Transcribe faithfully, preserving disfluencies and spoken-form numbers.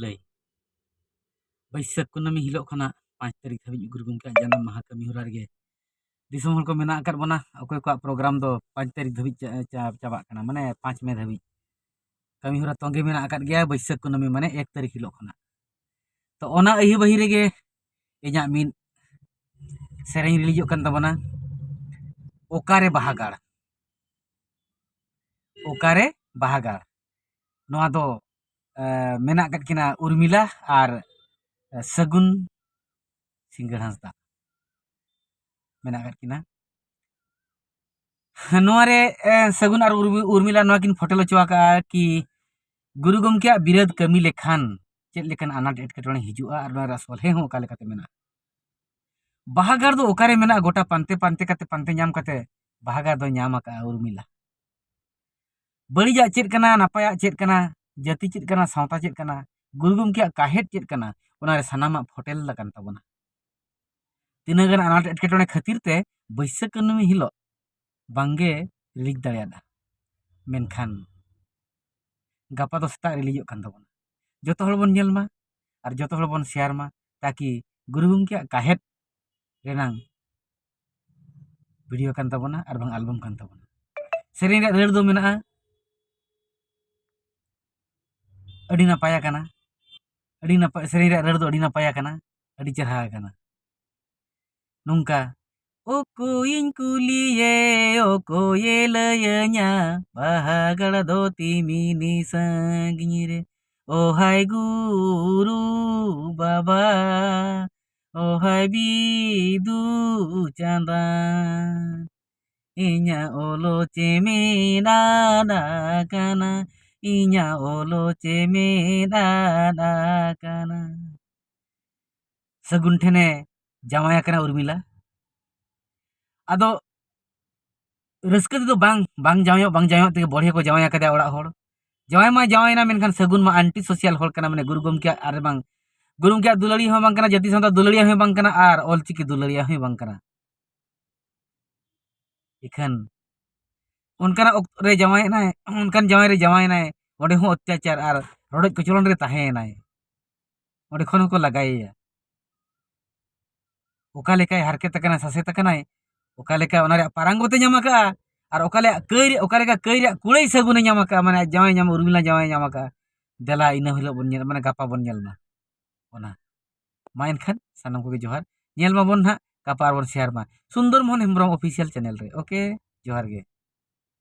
ᱞᱟᱹᱭ᱾ ᱵᱟᱹᱭᱥᱟᱹᱠᱷ ᱠᱩᱱᱟᱹᱢᱤ ᱦᱤᱞᱳᱜ ᱠᱷᱚᱱᱟᱜ ᱯᱟᱸᱪ ᱛᱟᱹᱨᱤᱠᱷ ᱫᱷᱟᱹᱵᱤᱡ ᱜᱩᱨᱩ ᱜᱚᱢᱠᱮᱭᱟᱜ ᱡᱟᱱᱟᱢ ᱢᱟᱦᱟ ᱠᱟᱹᱢᱤ ᱦᱚᱨᱟ ᱨᱮᱜᱮ ᱫᱤᱥᱚᱢ ᱦᱚᱲ ᱠᱚ ᱢᱮᱱᱟᱜ ᱟᱠᱟᱫ ᱵᱚᱱᱟ᱾ ᱚᱠᱚᱭ ᱠᱚᱣᱟᱜ ᱯᱨᱳᱜᱨᱟᱢ ᱫᱚ ᱯᱟᱸᱪ ᱛᱟᱹᱨᱤᱠᱷ ᱫᱷᱟᱹᱵᱤᱡ ᱪᱟ-, ᱪᱟ-, ᱪᱟᱵᱟᱜ ᱠᱟᱱᱟ, ᱢᱟᱱᱮ ᱯᱟᱸᱪ ᱢᱮ ᱫᱷᱟᱹᱵᱤᱡ ᱠᱟᱹᱢᱤ ᱦᱚᱨᱟ ᱛᱚᱸᱜᱮ ᱢᱮᱱᱟᱜ ᱟᱠᱟᱫ ᱜᱮᱭᱟ ᱵᱟᱹᱭᱥᱟᱹᱠᱷ ᱠᱩᱱᱟᱹᱢᱤ, ᱢᱟᱱᱮ ᱮᱠ ᱛᱟᱹᱨᱤᱠᱷ ᱦᱤᱞᱳᱜ ᱠᱷᱚᱱᱟᱜ᱾ ᱛᱚ ᱚᱱᱟ ᱟᱹᱦᱤ ᱵᱟᱹᱦᱤ ᱨᱮᱜᱮ ᱤᱧᱟᱹᱜ ᱢᱤᱫ ᱥᱮᱨᱮᱧ ᱨᱤᱞᱤᱡᱚᱜ ᱠᱟᱱ ᱛᱟᱵᱚᱱᱟ, ᱚᱠᱟᱨᱮ ᱵᱟᱦᱟ ᱜᱟᱲ, ᱚᱠᱟᱨᱮ ᱵᱟᱦᱟ ᱜᱟᱲ᱾ ᱱᱚᱣᱟ ᱫᱚ, ᱮ, ᱢᱮᱱᱟᱜ ᱟᱠᱟᱫ ᱠᱤᱱᱟ ᱩᱨᱢᱤᱞᱟ ᱟᱨ, ᱮ, ᱥᱟᱹᱜᱩᱱ ᱥᱤᱸᱜᱟᱹᱲ ᱦᱟᱸᱥᱫᱟ ᱢᱮᱱᱟᱜ ᱟᱠᱟᱫ ᱠᱤᱱᱟ᱾ ᱱᱚᱣᱟ ᱨᱮ, ᱮ, ᱥᱟᱹᱜᱩᱱ ᱟᱨ ᱩᱨᱢᱤ-, ᱩᱨᱢᱤᱞᱟ ᱱᱚᱣᱟ ᱠᱤᱱ ᱯᱷᱳᱴᱮᱞ ᱦᱚᱪᱚ ᱟᱠᱟᱫᱼᱟ ᱠᱤ ᱜᱩᱨᱩ ᱜᱚᱢᱠᱮᱭᱟᱜ ᱵᱤᱨᱟᱹᱫ ᱠᱟᱹᱢᱤ ᱞᱮᱠᱷᱟᱱ ᱪᱮᱫ ᱞᱮᱠᱟᱱ ᱟᱱᱟᱴ ᱮᱴᱠᱮᱴᱚᱬᱮ ᱦᱤᱡᱩᱜᱼᱟ ᱟᱨ ᱱᱚᱣᱟ ᱨᱮᱭᱟᱜ ᱥᱚᱞᱦᱮ ᱦᱚᱸ ᱚᱠᱟ ᱞᱮᱠᱟᱛᱮ ᱢᱮᱱᱟᱜᱼᱟ᱾ ᱵᱟᱦᱟ ᱜᱟᱲ ᱫᱚ ᱚᱠᱟᱨᱮ ᱢᱮᱱᱟᱜᱼᱟ? ᱜᱚᱴᱟ ᱯᱟᱱᱛᱮ ᱯᱟᱱᱛᱮ ᱠᱟᱛᱮ, ᱯᱟᱱᱛᱮ ᱧᱟᱢ ᱠᱟᱛᱮ ᱵᱟᱦᱟ ᱜᱟᱲ ᱫᱚ ᱧᱟᱢ ᱟᱠᱟᱫᱼᱟ ᱩᱨᱢᱤᱞᱟ᱾ ᱵᱟᱹᱲᱤᱡᱟᱜ ᱪᱮᱫ ᱠᱟᱱᱟ, ᱱᱟᱯᱟᱭᱟᱜ ᱪᱮᱫ ᱠᱟᱱᱟ, ᱡᱟᱹᱛᱤ ᱪᱮᱫ ᱠᱟᱱᱟ, ᱥᱟᱶᱛᱟ ᱪᱮᱫ ᱠᱟᱱᱟ, ᱜᱩᱨᱩ ᱜᱚᱢᱠᱮᱭᱟᱜ ᱠᱟᱦᱮᱫ ᱪᱮᱫ ᱠᱟᱱᱟ, ᱚᱱᱟᱨᱮ ᱥᱟᱱᱟᱢᱟᱜ ᱯᱷᱳᱴᱮᱞ ᱟᱠᱟᱱ ᱛᱟᱵᱚᱱᱟ᱾ ᱛᱤᱱᱟᱹᱜ ᱜᱟᱱ ᱟᱱᱟᱴ ᱮᱴᱠᱮᱴᱚᱬᱮ ᱠᱷᱟᱹᱛᱤᱨ ᱛᱮ ᱵᱟᱹᱭᱥᱟᱹᱠᱷ ᱠᱩᱱᱟᱹᱢᱤ ᱦᱤᱞᱳᱜ ᱵᱟᱝᱜᱮ ᱨᱤᱞᱤᱡᱽ ᱫᱟᱲᱮᱭᱟᱫᱟ, ᱢᱮᱱᱠᱷᱟᱱ ᱜᱟᱯᱟ ᱫᱚ ᱥᱮᱛᱟᱜ ᱨᱤᱞᱤᱡᱚᱜ ᱠᱟᱱ ᱛᱟᱵᱚᱱᱟ᱾ ᱡᱚᱛᱚ ᱦᱚᱲ ᱵᱚᱱ ᱧᱮᱞ ᱢᱟ ᱟᱨ ᱡᱚᱛᱚ ᱦᱚᱲ ᱵᱚᱱ ᱥᱮᱭᱟᱨ ᱢᱟ, ᱛᱟᱠᱤ ᱜᱩᱨᱩ ᱜᱚᱢᱠᱮᱭᱟᱜ ᱠᱟᱦᱮᱫ ᱨᱮᱱᱟᱝ ᱵᱷᱤᱰᱤᱭᱳ ᱠᱟᱱ ᱛᱟᱵᱚᱱᱟ ᱟᱨ ᱵᱟᱝ ᱟᱞᱵᱟᱢ ᱠᱟᱱ ᱛᱟᱵᱚᱱᱟ᱾ ᱥᱮᱨᱮᱧ ᱨᱮᱭᱟᱜ ᱨᱟᱹᱲ ᱫᱚ ᱢᱮᱱᱟᱜᱼᱟ, ᱟᱹᱰᱤ ᱱᱟᱯᱟᱭ ᱟᱠᱟᱱᱟ, ᱟᱹᱰᱤ ᱱᱟᱯᱟᱭ, ᱥᱮᱨᱮᱧ ᱨᱮᱭᱟᱜ ᱨᱟᱹᱲ ᱫᱚ ᱟᱹᱰᱤ ᱱᱟᱯᱟᱭ ᱟᱠᱟᱱᱟ, ᱟᱹᱰᱤ ᱪᱮᱦᱨᱟ ᱟᱠᱟᱱᱟ᱾ ᱱᱚᱝᱠᱟ, ᱚᱠᱚᱭᱤᱧ ᱠᱩᱞᱤᱭᱮ, ᱚᱠᱚᱭᱮ ᱞᱟᱹᱭᱟᱹᱧᱟ, ᱵᱟᱦᱟ ᱜᱟᱲ ᱫᱚ ᱛᱤᱢᱤᱱᱤ ᱥᱟᱺᱜᱤᱧ ᱨᱮ᱾ ᱚ ᱦᱟᱭ ᱜᱩᱨᱩ ᱵᱟᱵᱟ, ᱚ ᱦᱟᱭ ᱵᱤᱫᱩ ᱪᱟᱸᱫᱟᱱ, ᱤᱧᱟᱹᱜ ᱚᱞᱚ ᱪᱮᱢᱮᱫ ᱟᱫ ᱟᱠᱟᱱᱟ, ᱤᱧᱟᱹᱜ ᱚᱞᱚ ᱪᱮᱢᱮᱫ ᱟᱫ ᱟᱠᱟᱱᱟ᱾ ᱥᱟᱹᱜᱩᱱ ᱴᱷᱮᱱᱮ ᱡᱟᱶᱟᱭ ᱟᱠᱟᱱᱟ ᱩᱨᱢᱤᱞᱟ᱾ ᱟᱫᱚ ᱨᱟᱹᱥᱠᱟᱹ ᱛᱮᱫᱚ ᱵᱟᱝ, ᱵᱟᱝ ᱡᱟᱶᱟᱭᱚᱜ, ᱵᱟᱝ ᱡᱟᱶᱟᱭᱚᱜ ᱛᱮᱜᱮ ᱵᱚᱲᱦᱮ ᱠᱚ ᱡᱟᱶᱟᱭ ᱟᱠᱟᱫᱮᱭᱟ ᱚᱲᱟᱜ ᱦᱚᱲ᱾ ᱡᱟᱶᱟᱭ ᱢᱟ ᱡᱟᱶᱟᱭᱮᱱᱟ, ᱢᱮᱱᱠᱷᱟᱱ ᱥᱟᱹᱜᱩᱱ ᱢᱟ ᱟᱱᱴᱤ ᱥᱳᱥᱤᱭᱟᱞ ᱦᱚᱲ ᱠᱟᱱᱟ, ᱢᱟᱱᱮ ᱜᱩᱨᱩ ᱜᱚᱢᱠᱮᱭᱟᱜ ᱟᱨ ᱵᱟᱝ, ᱜᱩᱨᱩ ᱜᱚᱢᱠᱮᱭᱟᱜ ᱫᱩᱞᱟᱹᱲᱤᱭᱟᱹ ᱦᱚᱸ ᱵᱟᱝ ᱠᱟᱱᱟ, ᱡᱟᱹᱛᱤ ᱥᱟᱶᱛᱟ ᱫᱩᱞᱟᱹᱲᱤᱭᱟᱹ ᱦᱚᱸ ᱵᱟᱝ ᱠᱟᱱᱟ, ᱟᱨ ᱚᱞᱪᱤᱠᱤ ᱫᱩᱞᱟᱹᱲᱤᱭᱟᱹ ᱦᱚᱸ ᱵᱟᱝ ᱠᱟᱱᱟ᱾ ᱤᱠᱷᱟᱹᱱ ᱚᱱᱠᱟᱱᱟᱜ ᱚᱠᱛᱚ ᱨᱮ ᱡᱟᱶᱟᱭᱮᱱᱟᱭ, ᱚᱱᱠᱟᱱ ᱡᱟᱶᱟᱭ ᱨᱮ ᱡᱟᱶᱟᱭᱮᱱᱟᱭ, ᱚᱸᱰᱮ ᱦᱚᱸ ᱚᱛᱛᱟᱪᱟᱨ ᱟᱨ ᱨᱚᱰᱚᱡ ᱠᱚᱪᱞᱚᱱ ᱨᱮ ᱛᱟᱦᱮᱸᱭᱮᱱᱟᱭ᱾ ᱚᱸᱰᱮ ᱠᱷᱚᱱ ᱦᱚᱸᱠᱚ ᱞᱟᱜᱟᱭᱮᱭᱟ᱾ ᱚᱠᱟ ᱞᱮᱠᱟᱭ ᱦᱟᱨᱠᱮᱛ ᱟᱠᱟᱱᱟ, ᱥᱟᱥᱮᱛ ᱟᱠᱟᱱᱟᱭ, ᱚᱠᱟ ᱞᱮᱠᱟ ᱚᱱᱟ ᱨᱮᱭᱟᱜ ᱯᱟᱨᱟᱝᱜᱚᱛ ᱮ ᱧᱟᱢ ᱟᱠᱟᱫᱼᱟ, ᱟᱨ ᱚᱠᱟ ᱞᱮᱠᱟ ᱠᱟᱹᱭ ᱨᱮ-, ᱚᱠᱟ ᱞᱮᱠᱟ ᱠᱟᱹᱭ ᱨᱮᱭᱟᱜ ᱠᱩᱲᱟᱹᱭ ᱥᱟᱹᱜᱩᱱ ᱮ ᱧᱟᱢ ᱟᱠᱟᱫᱼᱟ, ᱢᱟᱱᱮ ᱟᱡ ᱡᱟᱶᱟᱭ ᱧᱟᱢ, ᱩᱨᱢᱤᱞᱟ ᱡᱟᱶᱟᱭ ᱧᱟᱢ ᱟᱠᱟᱫᱼᱟ᱾ ᱫᱮᱞᱟ ᱤᱱᱟᱹ ᱦᱤᱞᱳᱜ ᱵᱚᱱ ᱧᱮᱞ, ᱢᱟᱱᱮ ᱜᱟᱯᱟ ᱵᱚᱱ ᱧᱮᱞ ᱢᱟ ᱚᱱᱟ᱾ ᱢᱟ ᱮᱱᱠᱷᱟᱱ ᱥᱟᱱᱟᱢ ᱠᱚᱜᱮ ᱡᱚᱦᱟᱨ᱾ ᱧᱮᱞ ᱢᱟᱵᱚᱱ ᱱᱟᱦᱟᱜ ᱜᱟᱯᱟ ᱟᱨᱵᱚᱱ share ᱢᱟ ᱥᱩᱱᱫᱚᱨ ᱢᱳᱦᱚᱱ ᱦᱮᱢᱵᱨᱚᱢ official channel ᱨᱮ᱾ OK, ᱡᱚᱦᱟᱨ ᱜᱮ᱾